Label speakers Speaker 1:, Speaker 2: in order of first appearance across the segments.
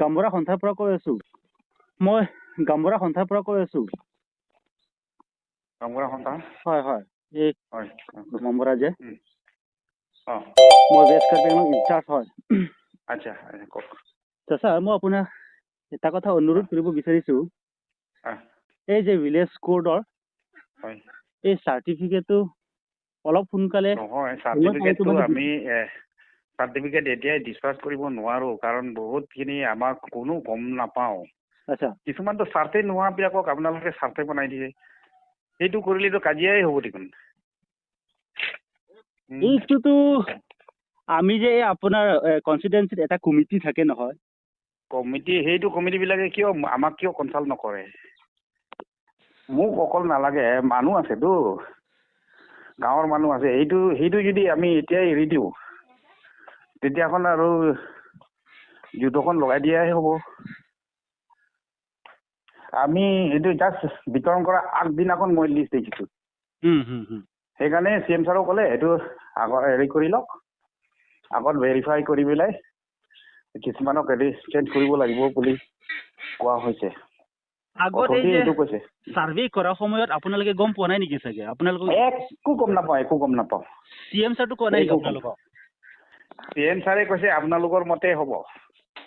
Speaker 1: গামবুঢ়া সন্থাৰ পৰা কৈ আছো। মই গামবুঢ়া সন্থাৰ পৰা কৈ আছো।
Speaker 2: গামবুঢ়া সন্থা?
Speaker 1: হয় হয়, এই
Speaker 2: হয়
Speaker 1: গামবুঢ়া যে।
Speaker 2: অঁ।
Speaker 1: মই ৱেষ্ট কাৰ্বি আংলং ইনচাৰ্জ হয়।
Speaker 2: আচ্ছা, কওক।
Speaker 1: ছাৰ, মই আপোনাক এটা কথা অনুৰোধ কৰিব বিচাৰিছো। এই যে ভিলেজ কোৰ্টৰ
Speaker 2: হয়,
Speaker 1: এই চাৰ্টিফিকেটটো অলপ সোনকালে।
Speaker 2: নহয়, চাৰ্টিফিকেটটো আমি চাৰ্টিফিকেট এতিয়াই ডিছপাছ কৰিব নোৱাৰো, কাৰণ বহুতখিনি আমাক কোনো গম নাপাওঁ।
Speaker 1: আচ্ছা।
Speaker 2: কিছুমানতো চাৰ্টে নোহোৱাবিলাকক আপোনালোকে চাৰ্টে বনাই দিয়ে, সেইটো কৰিলেতো কাজিয়াই হ'ব দেখোন।
Speaker 1: এইটোতো আমি যে আপোনাৰ কনষ্টিটুৱেঞ্চিত এটা কমিটি থাকে নহয়।
Speaker 2: কমিটি, সেইটো কমিটিবিলাকে কিয় আমাক কিয় কনচাল্ট নকৰে? মোক অকল নালাগে, মানুহ আছেতো, গাঁৱৰ মানুহ আছে। সেইটো যদি আমি এতিয়াই এৰি দিওঁ, তেতিয়াখন আৰু যুদ্ধখন লগাই দিয়াই হ'ব। আমি এইটো জাষ্ট বিতৰণ কৰা আগদিনাখন মই লিষ্ট দেখিছোঁ। সেইকাৰণে চি এম ছাৰক ক'লে এইটো আগত হেৰি কৰি লওক, আগত ভেৰিফাই কৰি পেলাই কিছুমানক হেৰি চেঞ্জ কৰিব লাগিব বুলি কোৱা হৈছে।
Speaker 1: আগত এই যে কৈছে চাৰ্ভে কৰাৰ সময়ত আপোনালোকে গম পোৱা নাই নেকি চাগে? আপোনালোকক
Speaker 2: একো গম নাপাওঁ, একো গম নাপাওঁ।
Speaker 1: চি এম ছাৰটো কোৱা নাই নেকি আপোনালোকক?
Speaker 2: চি এম ছাৰে কৈছে আপোনালোকৰ মতে হ'ব।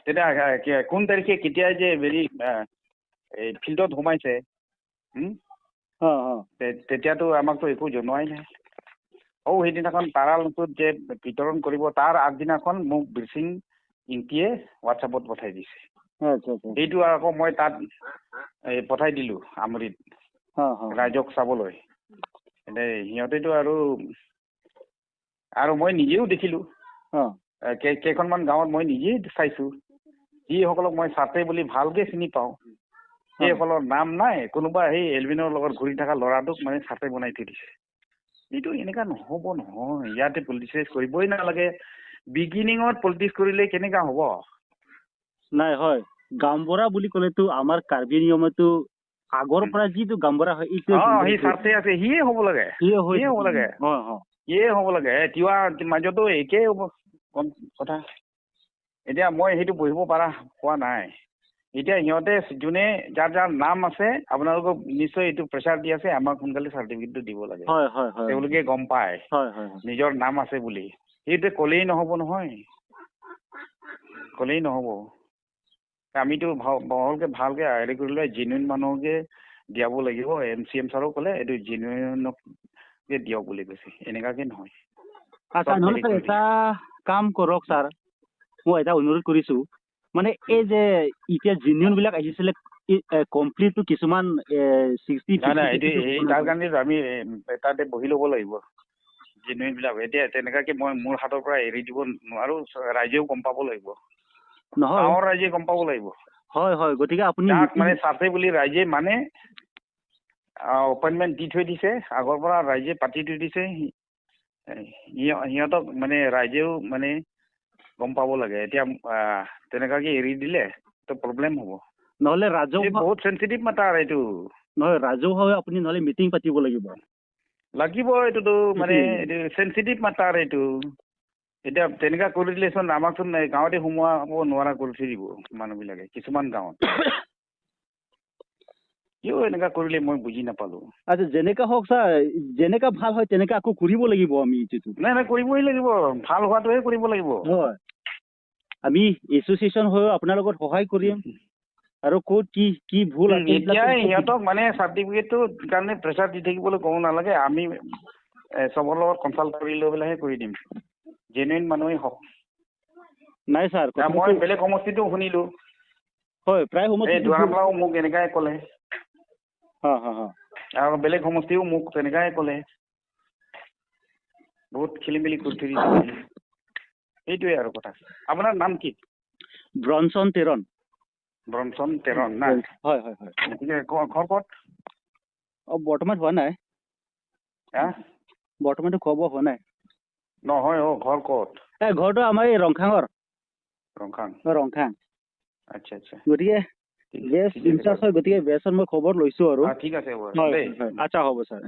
Speaker 2: তেতিয়া কোন তাৰিখে কেতিয়া যে হেৰি এই ফিল্ডত সোমাইছে, তেতিয়াতো আমাকতো একো জনোৱাই নাই। সেইদিনাখন তাৰালটোত যে বিতৰণ কৰিব, তাৰ আগদিনাখন মোক বিৰচিং ইংতিয়ে হোৱাটছএপত পঠাই দিছে। সেইটো আকৌ মই তাত এই পঠাই দিলোঁ আমৰিত ৰাইজক চাবলৈ। সিহঁতেতো আৰু মই নিজেও দেখিলোঁ, কেইখনমান গাঁৱত মই নিজেই চাইছোঁ, যিসকলক মই চাতে বুলি ভালকে চিনি পাওঁ সেইসকলৰ নাম নাই, কোনোবা সেই এলবিনৰ লগত ঘূৰি থকা ল'ৰাটোক মানে চাতে বনাই থৈ দিছে। এইটো এনেকুৱা নহ'ব নহয়, ইয়াতে পলিটিচাইজ কৰিবই নালাগে। বিগিনিঙত পলিটিক্স কৰিলে কেনেকুৱা হ'ব?
Speaker 1: নাই, হয়, গামবুঢ়া বুলি ক'লেতো আমাৰ কাৰ্বি নিয়মতো আগৰ পৰা যিটো গামবুঢ়া হয়,
Speaker 2: এইটো সি চাতে আছে, সিয়ে হ'ব লাগে, সিয়ে হ'ব লাগে, সিয়ে হ'ব লাগে। তিৱা মাজতো একেই হ'ব কথা। এতিয়া মই সেইটো বহিব পৰা হোৱা নাই। এতিয়া সিহঁতে যোনে যাৰ যাৰ নাম আছে, আপোনালোকক নিশ্চয় এইটো প্ৰেচাৰ দি আছে, আমাক সোনকালে চাৰ্টিফিকেটটো দিব লাগে। তেওঁলোকে গম পায় নিজৰ নাম আছে বুলি। সেইটোৱে ক'লেই নহ'ব নহয়, ক'লেই নহ'ব। আমিতো বহলকে ভালকে হেৰি কৰি লৈ জেনুইন মানুহকে দিয়াব লাগিব। এম চি এম ছাৰো ক'লে এইটো জেনুইনকে দিয়ক বুলি কৈছে, এনেকুৱাকে নহয়।
Speaker 1: আচ্ছা, নহ'লে ছাৰ এটা কাম কৰক ছাৰ, মই এটা অনুৰোধ কৰিছোঁ, মানে এই যে এতিয়া জেনুইন বিলাক আহিছিলে কমপ্লিটটো কিছুমান 60
Speaker 2: নাই নাই, এইটো তাৰ কাৰণে আমি তাতে বহি ল'ব লাগিব জেনুইন বিলাক। এতিয়া তেনেকুৱাকে মই মোৰ হাতৰ পৰা এৰি দিব নোৱাৰো, ৰাইজেও গম পাব লাগিব,
Speaker 1: নহয়
Speaker 2: গাঁৱৰ ৰাইজে গম পাব লাগিব।
Speaker 1: হয় হয়, গতিকে আপুনি
Speaker 2: মানে চাতে বুলি ৰাইজে মানে এপইণ্টমেণ্ট দি থৈ দিছে, আগৰ পৰা ৰাইজে পাতি থৈ দিছে, সিহঁতক মানে ৰাইজেও মানে গম পাব লাগে। এতিয়া তেনেকুৱাকে এৰি দিলে তো প্ৰব্লেম হ'ব।
Speaker 1: নহ'লে ৰাজহুৱা
Speaker 2: বহুত চেঞ্চিটিভ মেটাৰ এইটো।
Speaker 1: নহয়, ৰাজহুৱাভাৱে আপুনি নহ'লে মিটিং পাতিব লাগিব।
Speaker 2: লাগিব, এইটোতো মানে এইটো চেঞ্চিটিভ মেটাৰ এইটো। এতিয়া তেনেকুৱা কৰি দিলেচোন আমাকচোন গাঁৱতে সোমোৱাব নোৱাৰা কৰি থৈ দিব মানুহবিলাকে কিছুমান গাঁৱত। কিয় এনেকুৱা কৰিলে মই বুজি নাপালো।
Speaker 1: আচ্ছা, যেনেকা হওক ছাৰ, যেনেকা ভাল হয় তেনেকা আকৌ কৰিব লাগিব আমি এইটো।
Speaker 2: নাই নাই, কৰিবই লাগিব, ভাল হোৱাটোহে কৰিব লাগিব।
Speaker 1: হয়, আমি এছ'চিয়েশ্যন হৈও আপোনাৰ লগত সহায় কৰিম। আৰু ক'ত কি কি ভুল আছে
Speaker 2: এতিয়া সিহঁতক মানে চাৰ্টিফিকেটটোৰ কাৰণে প্ৰেচাৰ দি থাকিবলৈ ক'ব নালাগে, আমি চবৰ লগত কনচাল্ট কৰি লৈ পেলাইহে কৰি দিম, জেনুইন মানুহেই হওক।
Speaker 1: নাই ছাৰ,
Speaker 2: মই বেলেগ সমষ্টিতো শুনিলো।
Speaker 1: হয়, প্ৰায় সমষ্টি
Speaker 2: দুৱাৰমলাও মোক এনেকাই ক'লে, আৰু বেলেগ সমষ্টিও মোক তেনেকাই ক'লে, বহুত খেলি মেলি কৰি থৈ দিছে। সেইটোৱে আৰু কথা। আপোনাৰ নাম কি?
Speaker 1: ব্ৰনচন তেৰণ।
Speaker 2: ব্ৰনচন তেৰণ না?
Speaker 1: হয় হয় হয়।
Speaker 2: ঘৰ ক'ত?
Speaker 1: অঁ, বৰ্তমান হোৱা নাই। বৰ্তমানতো খোৱা বোৱা হোৱা নাই।
Speaker 2: নহয়, অ, ঘৰ ক'ত?
Speaker 1: এই ঘৰটো আমাৰ এই ৰংখাঙৰ।
Speaker 2: ৰংখাং?
Speaker 1: ৰংখাং।
Speaker 2: আচ্ছা আচ্ছা।
Speaker 1: গতিকে গেছ ইনচাৰ্জ হয়, গতিকে গেছত মই খবৰ লৈছোঁ আৰু।
Speaker 2: ঠিক আছে,
Speaker 1: আচ্ছা, হ'ব ছাৰ।